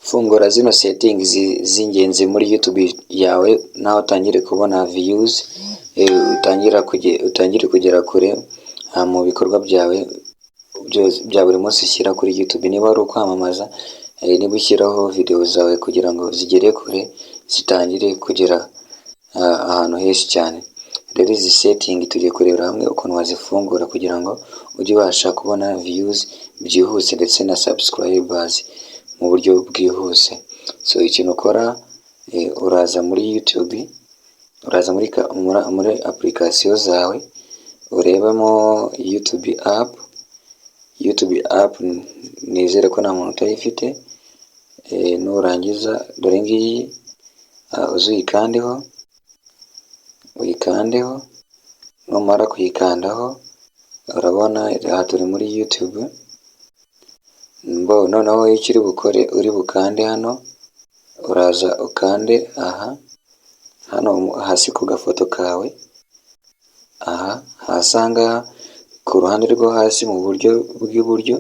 Fungura zino settings z'ingenzi muri YouTube yawe, nawe utangire kubona views, utangire kugera kure mu bikorwa byawe bya buri munsi ushyira kuri YouTube. Niba ari ukwamamaza, niba ushyiraho video zawe kugira ngo zigere kure, zitangire kugera ahantu henshi cyane. Rero izi setting tugiye kurebera hamwe ukuntu wazifungura kugira ngo ujye ubasha kubona views byihuse ndetse na subscribers mu buryo bwihuse. So ikintu ukora, uraza muri YouTube, uraza muri application zawe, urebemo YouTube app. YouTube app nizere ko nta muntu utayifite. Nurangiza, dore ngiyi, uze uyikandeho, uyikandeho. Numara kuyikandaho, urabona aha turi muri YouTube. Mbo noneho icyo uri bukore, uri bukande hano, uraza ukande aha hano hasi ku gafoto kawe, aha hasi aha ngaha ku ruhande rwo hasi mu buryo bw'iburyo,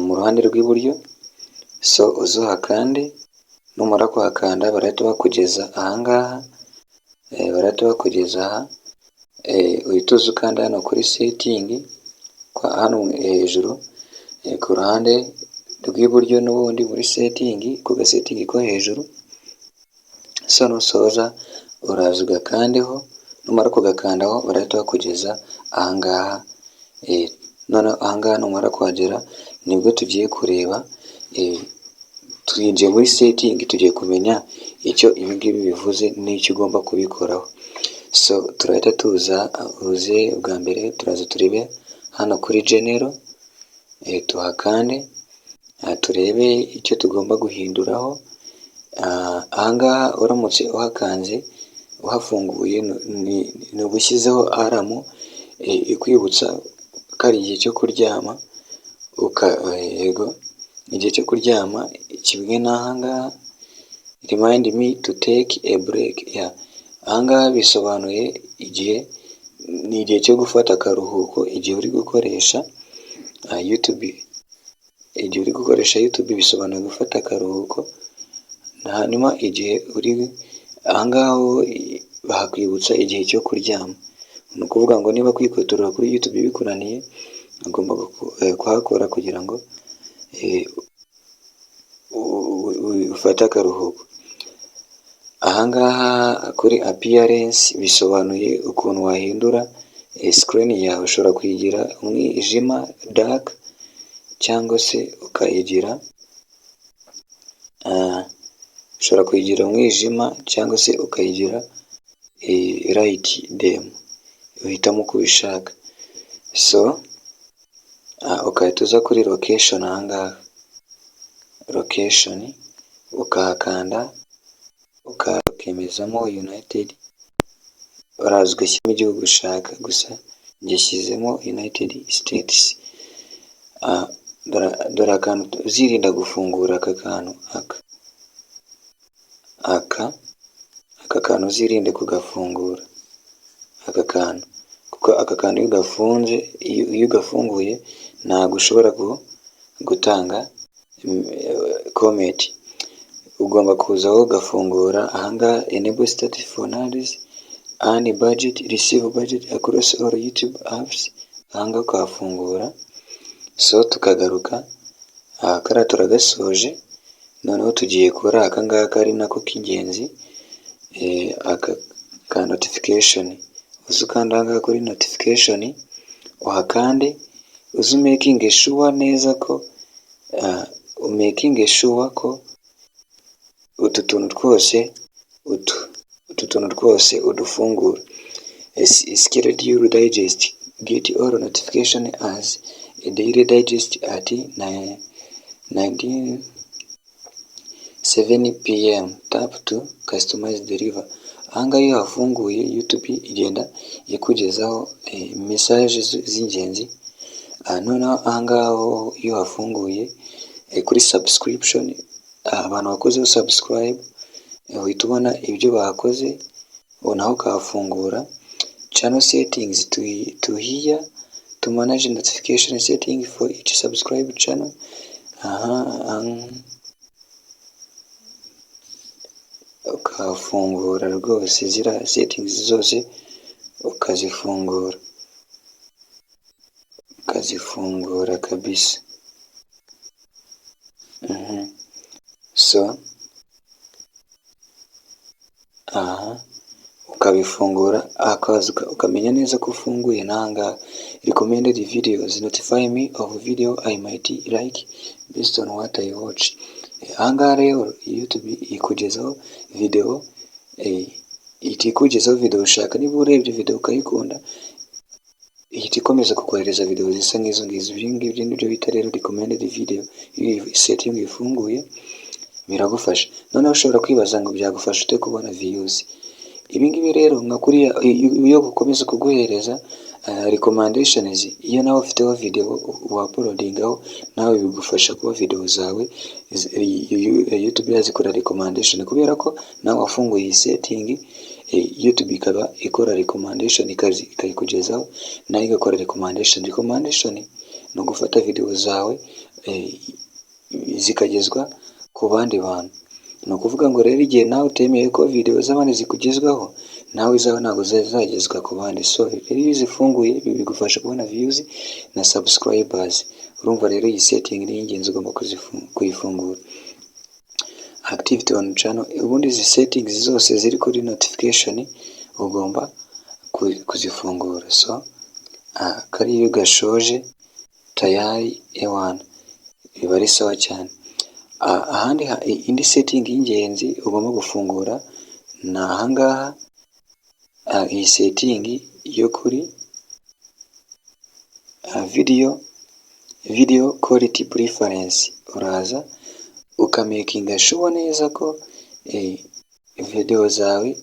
mu ruhande rw'iburyo. So uze uhakande. Numara kuhakanda, barahita bakugeza aha ngaha, barahita bakugeza aha. Uhita uza ukanda hano kuri setting, hano hejuru ku ruhande rw'iburyo n'ubundi muri setting, ku gasetting ko hejuru. So nusoza, uraza ugakandeho. Numara kugakandaho, barahita bakugeza aha ngaha. Noneho aha ngaha numara kuhagera, nibwo tugiye kureba, twinjiye muri setting, tugiye kumenya icyo ibi ngibi bivuze n'icyo ugomba kubikoraho. So turahita tuza, uze bwa mbere turaza turebe hano kuri general, tuhakande, turebe icyo tugomba guhinduraho. Ahangaha uramutse uhakanze uhafunguye, ni uba ushyizeho alarm ikwibutsa ko ari igihe cyo kuryama. Yego, igihe cyo kuryama kimwe n'ahangaha, remind me to take a break. Ahangaha bisobanuye igihe, ni igihe cyo gufata akaruhuko igihe uri gukoresha YouTube. Igihe uri gukoresha YouTube bisobanuye gufata akaruhuko. Hanyuma igihe uri ahangaha ho bahakwibutsa igihe cyo kuryama. Ni ukuvuga ngo niba kwikontorora kuri YouTube bikunaniye, ugomba kuhakora kugira ngo ufate akaruhuko. Ahangaha kuri appearance bisobanuye ukuntu wahindura screen yawe. Ushobora kuyigira umwijima, dark, cyangwa se ukayigira, ushobora kuyigira umwijima cyangwa se ukayigira light theme, uhitamo uko ubishaka. So ugahita uza kuri location ahangaha, location ukahakanda, ukemezamo United, uraza ugashyiramo igihugu ushaka. Gusa njye shyizemo United States. Dore akantu uzirinda gufungura, aka kantu aka, aka kantu uzirinde kugafungura aka kantu, kuko aka kantu iyo ugafunze, iyo ugafunguye ntabwo ushobora gutanga comment. Ugomba kuza wowe ugafungura ahangaha, enable status for ads, earn badge, receive badge across all YouTube apps, ahangaha ukahafungura. So tukagaruka aha, kariya turagasoje. Noneho tugiye kuri aka ngaka ari nako k'ingenzi, aka ka notification. Uze ukanda aha ngaha kuri notification, uhakande, uze umakinge sure neza ko, umakinge sure ko utu tuntu twose, utu tuntu twose udufungura. Schedule digest, get all notification as a daily digest at 7 p.m., tap to customize deliver. Aha ngaha iyo hafunguye, YouTube igenda ikugezaho message z'ingenzi. Noneho aha ngaha ho iyo hafunguye kuri subscription, abantu bakozeho subscribe uhita ubona ibyo bakoze, naho ukahafungura. Channel settings, to here to manage notification setting for each subscribe channel. Aha Ukahafungura rwose, ziriya settings zose ukazifungura, ukazifungura kabisa. So aha ukabifungura, ukamenya neza ko ufunguye n'ahangaha recommended videos, notify me of video I might like based on what I watch. Ahangaha rero YouTube ikugezaho video, ihita ikugezaho video ushaka. Niba urebye video ukayikunda, ihita ikomeza kukohereza video zisa nk'izo ngizo. Ibyo ngibyo nibyo bita rero recommended video. Iyo iyi setting ifunguye biragufasha. Noneho ushobora kwibaza ngo byagufasha ute kubona views? Ibi ngibi rero, nka kuriya iyo gukomeza kuguhereza recommendations, iyo nawe ufiteho video wauploadingaho, nawe bigufasha kuba video zawe YouTube yazikora recommendation, kubera ko nawe wafunguye iyi setting. YouTube ikaba ikora recommendation, ikayikugezaho, nayo igakora recommendation. Recommendation ni ugufata video zawe zikagezwa ku bandi bantu. Ni ukuvuga ngo rero igihe nawe utemeye ko video z'abandi zikugezwaho, nawe izawe ntabwo zizagezwa ku bandi. So rero iyo uzifunguye, ibi bigufasha kubona views na subscribers. Urumva rero iyi setting ni iy'ingenzi, ugomba kuyifungura. Activity on channel, ubundi izi settings zose ziri kuri notification ugomba kuzifungura. So kariya iyo gashoje tayari, ewana, biba ari sawa cyane. Ahandi indi setting y'ingenzi ugomba gufungura ni ahangaha, iyi setting yo kuri video quality preference. Uraza ukamakinga sure neza ko video zawe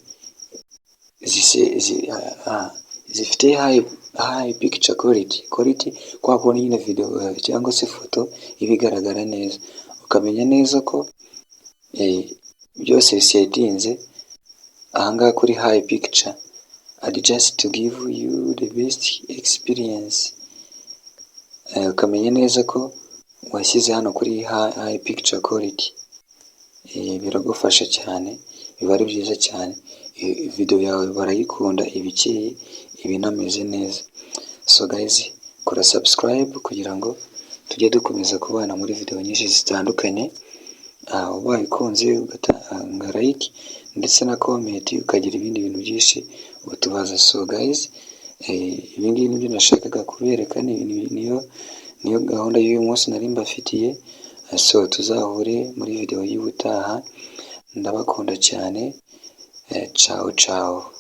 zifite high picture quality, kwa kundi nyine video cyangwa se ifoto iba igaragara neza, ukamenya neza ko byose bisettinze ahangaha kuri high picture, adjust to give you the best experience. Ukamenya neza ko washyize hano kuri high picture quality, biragufasha cyane, biba ari byiza cyane. Video yawe barayikunda, iba ikeye, iba inameze neza. So guys, kora subscribe kugira ngo tujye dukomeza kubana muri video nyinshi zitandukanye. Ubaye ukunze ugatanga like ndetse na comment, ukagira ibindi bintu byinshi utubaza. So guys, ibi ngibi nibyo nashakaga kubereka, niyo gahunda y'uyu munsi nari mbafitiye. So tuzahure muri video y'ubutaha, ndabakunda cyane, ciao ciao.